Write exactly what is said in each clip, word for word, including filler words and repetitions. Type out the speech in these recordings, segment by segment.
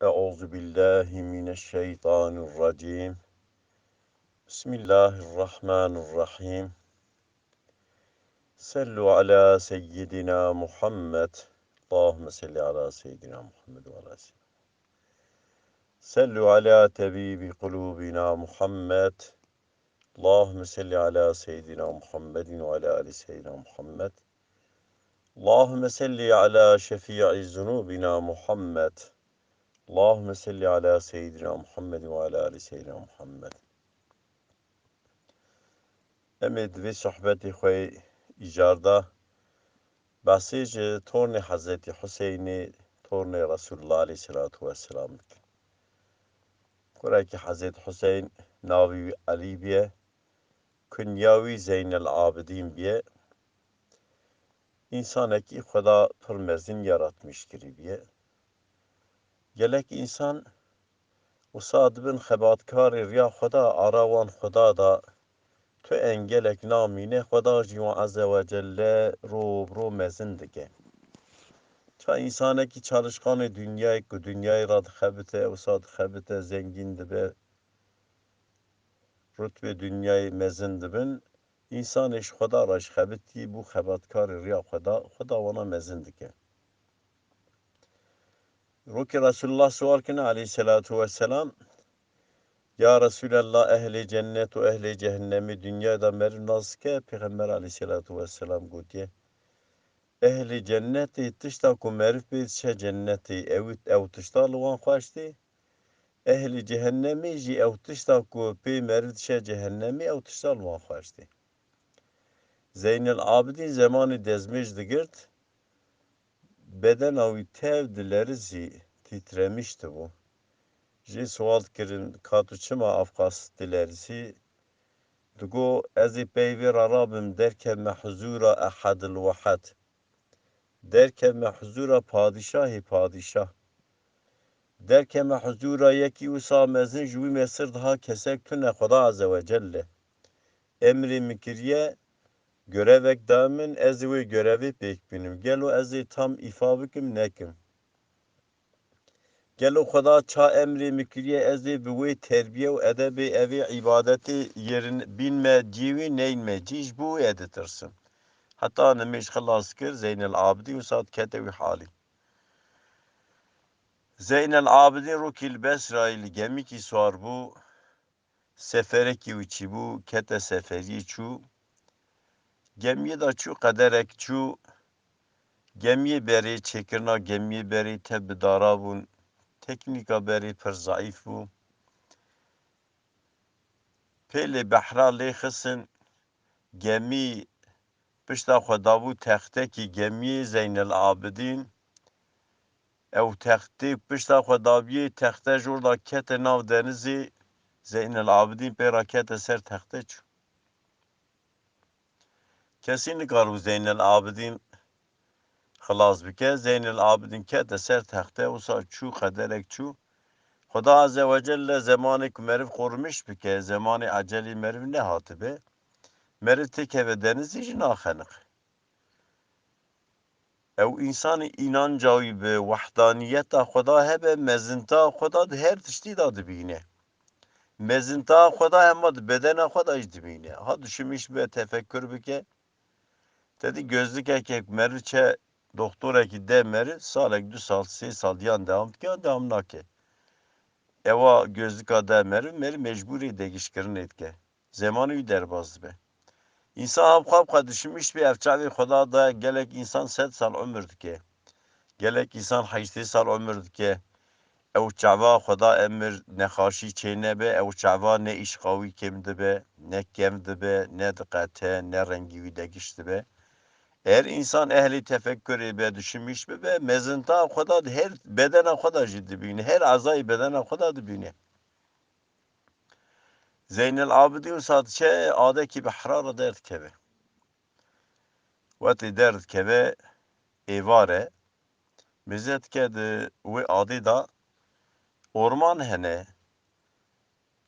أعوذ بالله من الشيطان الرجيم. بسم الله الرحمن الرحيم. صلوا على سيدنا محمد. اللهم صل على سيدنا محمد وعلى آل سيدنا. صلوا على طبيب قلوبنا محمد. اللهم صل على سيدنا محمد وعلى آل سيدنا محمد. اللهم صل على شفيع ذنوبنا محمد. اللهم صل على سيدنا محمد وعلى آل سيدنا محمد. Em ê di vê sohbetê xwe îcar de behsê ji tornê Hezretî Huseynê, tornê Resulullah aleyhisselatu vesselam dikin. Kurekî Hezretî Huseyn navê wî Elî biye, kunya wî Zeynel Abidîn biye. Însanekî Xweda pir mezin yaratmiş kiribiye. Gelek însan wisa dibin xebatkarê riya Xweda, ara wan Xweda da tu engelek namîne, Xweda jî wan Azze ve Celle ro bi ro mezin dike. Ça însanekî çalışkanê dinyayê ku dinyayê ra dixebite, wisa dixebite, zengîn dibe, rutbê dinyayê mezin dibin, însanê ji Xweda re ji xebitî bû xebatkarê riya Xweda, Xweda wana mezin dike. Rokê Resulullah siwar kine aleyhisselatu vesselam, ya Resulallah, ehlê cennet û ehlê cehennemê dinyayê de meriv nas dike? Pêxember aleyhisselatu vesselam gotiye, ehlê cennetê tişta ku meriv pê diçe cennetê, ew, ew tişta li wan xweş tê. Ehlê cehennemê jî ew tişta ku pê meriv diçe cehennemê, ew tişta li wan xweş tê. Zeynel Abidîn zemanê dezmêj digirt, bedena wî tev dilerizî, tîtremiş dibû. Jê siwal dikirin, ka tu çima avqas dilerizî? Digo, ez ê pey vê re rabim derkevme huzûra Ehedil Wehed. Derkevme huzûra padîşahê padîşah. Derkevme huzûra yekî wisa mezin ji wî mêstir daha kesek tune, Xweda Azze ve Celle emrê min kiriye, görevek da min, ez ê wê görevê pêk bînim. Gelo ez ê tam îfa bikim, nekim? Gelo Xweda ça emrê min kiriye, ez ê bi wê terbiye û edebê evê îbadetê yerin bînme cî wî, neynme cî, ji bo wê ditirsim. Heta nimêj xilas kir, Zeynel Abidîn wisa dikete wî halî. Zeynel Abidîn rokî li Besrayê li gemîkî siwar bû, seferekî wî çîbû, kete seferiyê çû. Gemiyê de çû, qederek çû. Gemiyê berê, çêkirina gemiyê berê tev bi dara bûn. Teknîka berê pir zeîf bû. Pêlê behra lê xistin, gemî pişta xwe dabû textekî gemiyê Zeynel Abidîn. Ew textê pişta xwe dabiyê, texte jor da kete nav denizê, Zeynel Abidîn pê re kete ser texte çû. Kesî nikaribû Zeynel Abidîn xilas bike. Zeynel Abidîn kete ser texte, wisa çû, qederek çû. Xweda Azze ve Celle zemanê ku meriv xwe rimiş bike, zemanê ecelê meriv nehatibe, meriv têkeve denizê jî naxeniqe. Ew însanê înanca wî bi wehdaniyeta Xweda hebe, mezinta Xweda di her tiştî de dibîne. Mezinta Xweda hema di bedena xwe de jî dibîne. Ha dişimîş be, tefekur bike. Te dî gözlikeke meriv çe, doktorekî de meriv, salek, du sal, sê sal yan dewam dike, yan dewam nake. Ewa gözlika de meriv, meriv mecbûrê degişkirinê dike. Zemanê wî derbas dibe. Însan hevxwe hevxwe dişimîş bê, ev çavê Xweda de gelek însan sed sal umir dike. Gelek însan heştê sal umir dike. Ew çava Xweda emir nexaşî çê nebe, ew çava ne îşqa wî kêm dibe, ne kevn dibe, ne diqete, ne rengî wî degiş dibe. Eger însan ehlê tefekkurê be, dişimîş bibe, mezinta Xweda di her bedena Xweda jî dibîne, her ezayê bedena Xweda dibîne. Zeynel Abidîn wisa diçe adekî behra re derdikeve. Wetê derdikeve êvar e. Mêze dike di wê adê de orman hene.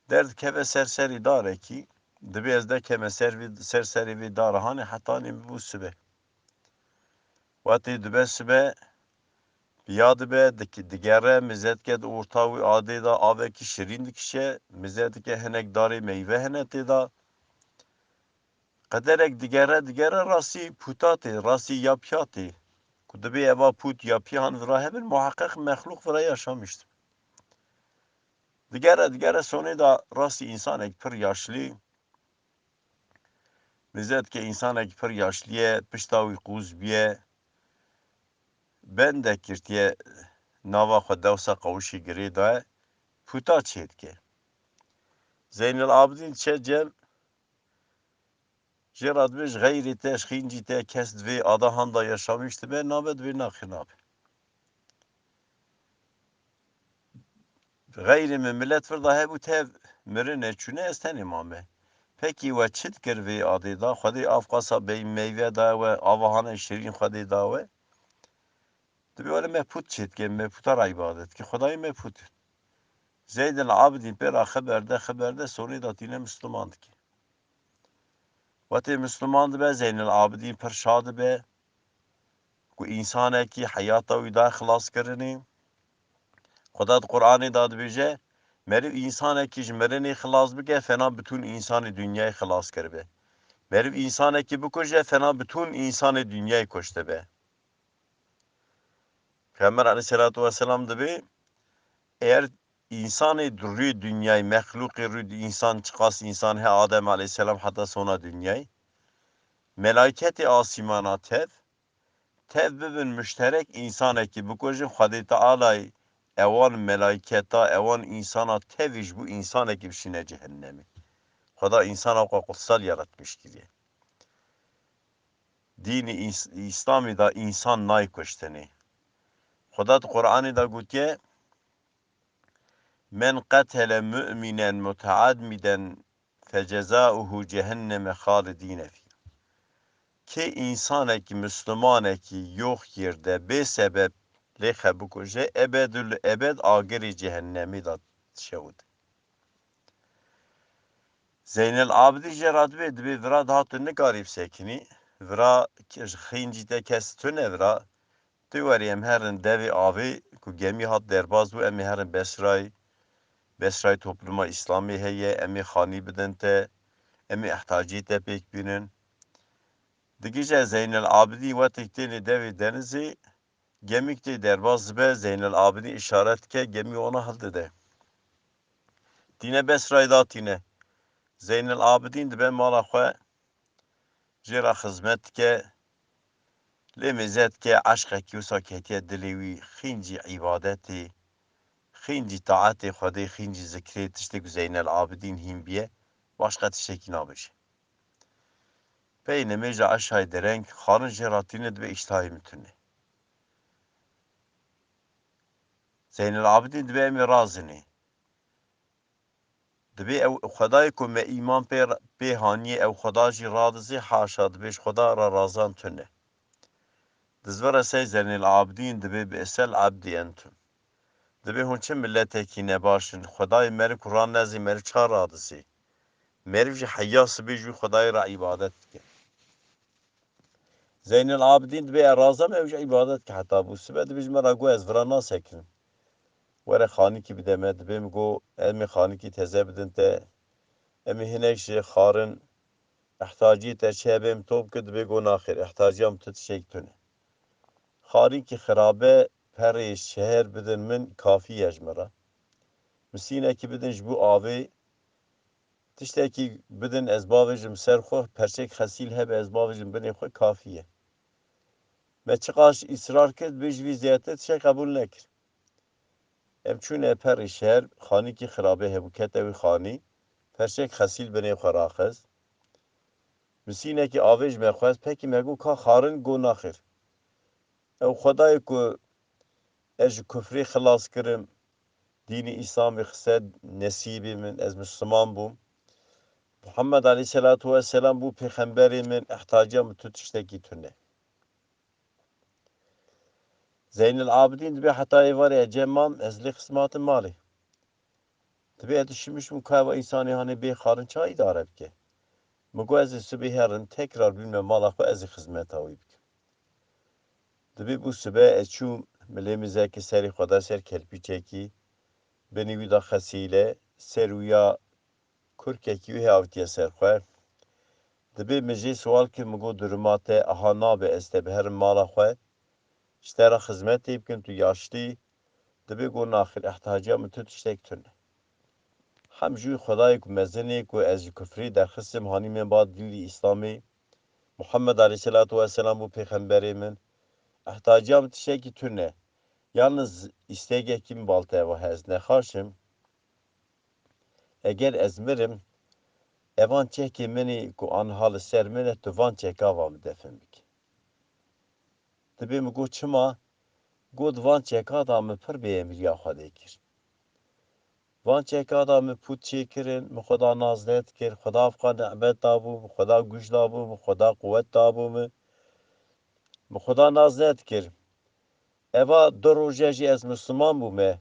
Derdikeve ser serê darekî. Dibê ez dekeme ser vê, ser serê vê dara hanê heta nê bibû sibe. Wetê dibe sibe, Piya dibe, dik-, digere, mize dike di orta wî adê de avekî şirîn dikişe, mize dike hinek darê meyve hene tê de. Qederek digere, digere rastî pûta tê, rastî yapya tê. Ku dibê eva pût yapya han vira hebin, muheqeq mexlûq vira yaşamiştir. Digere, digere sonê de rastî însanek pir yaşlî. Mize dike însanek pir yaşlî ye, pişta wî qûz bîye. Bende kirtiye nava xwe dewsa qewişî girê daye, pûta çê dike. Zeynel Abidîn diçe cem, jê re dibê ji xeyrê te, ji xîncî te kes di vê ada handa yaşamîş dibe, nabe, dibê naxê nabe. Xeyrê min milet vir da hebû tev mirine çûne, ez tenê mame. Pekî we çi dikir vê adê da? Xwedê av qasa bey meyve daye we, ava hane şirîn Xwedê da we. Dibê were me pût çê dike, me pûta re îbadet dike. Xwedayê me pût. Zeynel Abidîn pê re xeber de, xeber de, sonê da tîne Misliman dike. Wetê Misliman dibe, Zeynel Abidîn pir şa dibe ku însanekî heyata wî da xilaskirinê. Xweda di Qur'anê de dibêje, meriv însanekî ji mirinê xilas bike, fena bitûn însanê dinyayê xilas kiribe. Meriv însanekî bikuje, fena bitûn însanê dinyayê kuştibe. Peyxember aleyhisselatu vesselam dibê, eger însanê di rûyê dinyayê, mexlûqê rûyê di însan, çiqas însan he, Adem aleyhisselam heta sona dinyayê, melayketê asîmana tev, tev bibin muşterek însanekî bikujin, Xwedê Tealayê ewan melayketa, ewan însana tevî ji bo însanekî bişîne cehennemê. Xweda însana xwe qutsal yaratmiş kiriye. Dînî Îs-, Îslamî de însan nayê kuştinê. Xweda di Qur'anê de gotiye, "Men qetele mu'minen muteammiden fecezauhu cehenneme halidîne fîha." Kê însanekî, mislimanekî yox yerde bê sebeb lê xwe bikuje, ebedül ebed agirê cehennemî de dişewite. Zeynel Abidî jê re dibê, dibê vira daha tu nikarî bisekinî. Vira ke-, ji xîncî te kes tune vira. Tu werî em herin devê avê ku gemî hat derbas bû, em ê herin Besrayê. Besrayê topluma Îslamê heye, em ê xanî bidin te, em ê ihtaciyê te pêk bînin. Digije Zeynel Abidî wetek tênê devê denizê, gemîk tê derbas dibe, Zeynel Abidîn îşaret dike, gemî wana hildide. Tîne Besrayê da tîne. Zeynel Abidîn dibe mala xwe, jê re xizmet dike, lê mêze dike, eşqekî wisa ketiye dilê wî, xîncî îbadetê, xîncî taetê Xwedê, xîncî zikrê, tiştê ku Zeynel Abidîn hîn biye, başqa tiştekî nabêje. Pey nimêja eşayê dereng, xarin jê re tîne dibe îştahê min tune. Zeynel Abidîn dibe em ê razinê. Dibe ew Xwedayê ku me îman pê, pê haniyê ew Xweda jî radizê, haşa, dibe ji Xweda re razan tune. Dizvire sey Zeynel Abidîn dibe bi esel abdî entum. Dibe hûn çi miletekî nebaş in? Xwedayê meriv ku ranezî meriv ça radizî? Meriv jî heya sibê ji wî Xwedayê re îbadet dike. Zeynel Abidîn dibe ez razam ew jî îbadet dike heta bû sibe dibe ji me re got ez vira nasekinim. Were xanîkî bide me, dibe min got em ê xanîkî teze bidin te. Em ê hinek ji xarin ihtaciyê te çi hebe em to bike, dibe got naxêr, ihtaciya min tu tiştek tune. Xarîkî xirabe perê şeher bidin min kafî ye ji min re. Misînekî bidin ji bo avê, tiştekî bidin ez bavêjim ser xwe, perçek xesîl hebe ez bavêjim binê xwe kafî ye. Me çiqas îsrar kir, dibê ji vî zêdetir tiştek qebûl nekir. Em çûne perê şeher, xanîkî xirabe hebû, kete wî xanî, perçek xesîl binê xwe raxist. Misînekî avê ji me xwest, pekî me got ka xarin, got naxêr. Ew Xwedayê ku ez ji kufrê xilas kirim, dînê Îslamê xiste nesîbê min, ez Misliman bûm. Muhammed aleyhisselatu vesselam bû pêxemberê min, ihtaciya min tu tiştekî tune. Zeynel Abidîn dibe heta êvarê ez cem mam, ez lê xizmatim malê. Dibe ez dişimişim ka eva însanê hanê bê xarin ça îdare bike. Min got ez ê sibê herin tekrar bînme mala xwe, ez ê xizmeta wî bikim. Dibe bû sibe ez çûm Milê mizekî serê xwe da ser kelpîçekî, binî wî da xesîle, ser wî ya kurkekî wî hê avitiye ser xwe. Dibê min jê siwal kir, min got, duruma te aha nabe ez te biherim mala xwe, ji te re xizmetê bikim, tu yaşlî, dibê got, naxir, ehtiyaciya min tu tiştek tune. Hem jû Xwedayê ku mezin ê ku ez ji kufrê derxistim, hanî min ba dînî Îslamê, Muhammed aleyhisselatu vesselam bû pêxemberê min. Ehtiyaciya min tiştekî tune. Yalnız îstegekî min bal te va heye, ez nexaşim. Eger ez mirim, evan çekê min ê ku anha li ser min e, tu van çeka va min defin bike. Dibê min got, çima? Got, van çeka da min pir bêemiriya Xwedê kir. Van çeka da min pût çêkirin, min Xweda nas nedikir, Xweda evqa nîmet dabû min, Xweda guş dabû min, Xweda quwet dabû min. Min Xweda nas nedikir. Eva du roje jî ez Misliman bûme.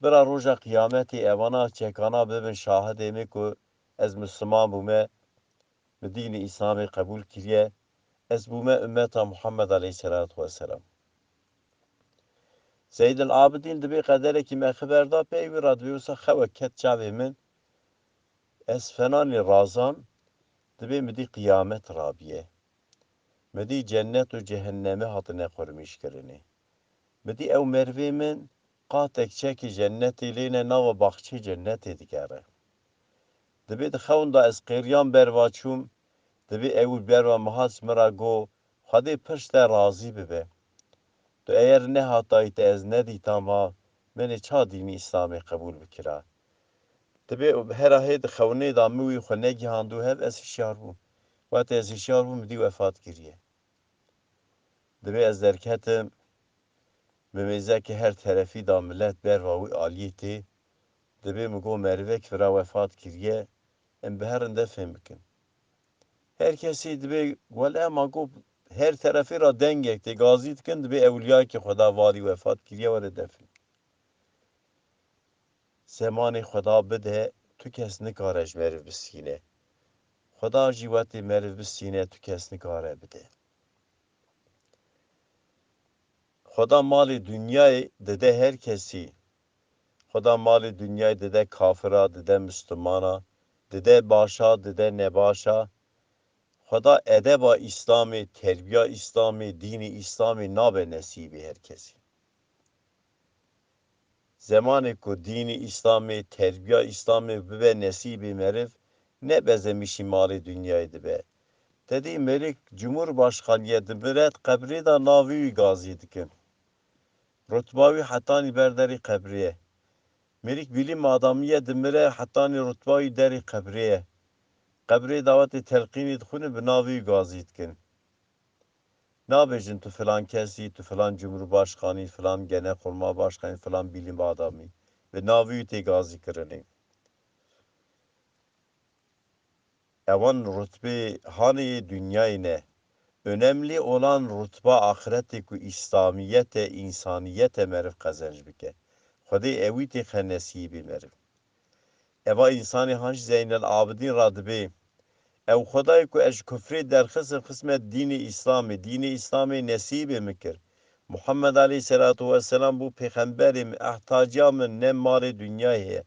Bira roja qiyametê evana çekana bibin şahidê min ku ez Misliman bûme, min dînê Îslamê qebûl kiriye, ez bûme ummeta Muhammed aleyhisselatu vesselam. Zeynel Abidîn dibê qederekî me xiber da pey wî re, dibê wisa xewek ket çavê min, ez fenanî razam, dibê min dî qiyamet rabiye. Min dî cennet û cehenneme hatine qurmîşkirinê. Min dî ew merivê min qatek çekê cennetê lêne nava baxçê cennetê digere. Dibê di xewn da ez qêriyan berva çûm, dibê ew berva min hat ji min re got, Xwedê pir ji te razî bibe. Tu eyer nehatayî te ez nedîtama, min ê ça dînî Îslamê qebûl bikira? Dibê hera hê di xewnê da min wî xwe negihandû hev, ez hişyar bûm. Wextê ez hişyar bûm, min dî wefat kiriye. Dibê ez derketim, bi mêzekê her terefî da milet berva wî aliyê tê. Dibê min got, merivek vira wefat kiriye, em bi herin defên bikin. Her kesî dibê, wele ma got, her terefê ra dengek tê, gazî dikin, dibê ewliyayekî Xweda varî wefat kiriye, were defin. Zemanê Xweda bide, tu kes nikare ji meriv bistîne. Xweda jî wetê meriv bistîne, tu kes nikare bide. Xweda malê dinyayê dide her kesî. Xweda malê dinyayê dide kafira, dide mislimana, dide başa, dide nebaşa. Xweda edeba Îslamê, terbiya Îslamê, dînê Îslamê nabe nesîbê her kesî. Zemanê ku dînê Îslamê, terbiya Îslamê bibe nesîbê meriv, ne bezemîşî malê dinyayê dibe. Te dî mêrik cumhurbaşkanîye dimire, di qebrê de navê wî gazî dikin. Rutba wî hetanî ber derê qebrê ye. Mêrik bîlim adamîye dimire, hetanî rutba wî derê qebrê ye. Qebrê dawetê telqînî dixwînin, bi navê wî gazî dikin. Nabêjin tu filan kesî, tu filan cumhurbaşkanî, filan genelkurmay başkanî, filan bîlim adamî. Bi navê wî tê gazî kirinê. Ewan rutbê hanê yê dinyayê ne. Önemli olan rutba axiretê ku îslamiyet e, însaniyet e meriv qezenc bike. Xwedê ewî tê xe nesîbê meriv. Eva însanê han jî Zeynel Abidîn ra dibê, ew Xwedayê ku ez ji kufrê derxistim, xismet dînê Îslamê, dînê Îslamê nesîbê min kir. Muhammed aleyhisselatu vesselam bû pêxemberê min, ehtaciya min ne malê dinyayê heye,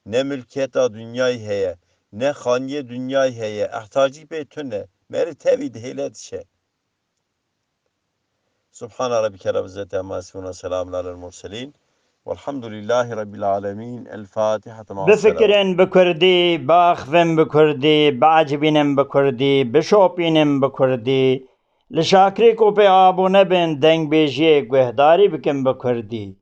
ne milkiyeta dinyayê heye, ne xaniyê dinyayê heye, ehtacî pê tune, meriv tevî dihêle dişe. Subhana Rabbike Rabbil İzzeti Amma Yasifun ve Selamun Alel Murselin. Velhamdülillahi Rabbil Alemin. El Fatiha. Bifikirin bi Kurdî, biaxivin bi Kurdî, biecibînin bi Kurdî, bişopînin bi Kurdî. Li Şakirê ku pê abone bin, dengbêjiyê guhdarî bikin bi Kurdî.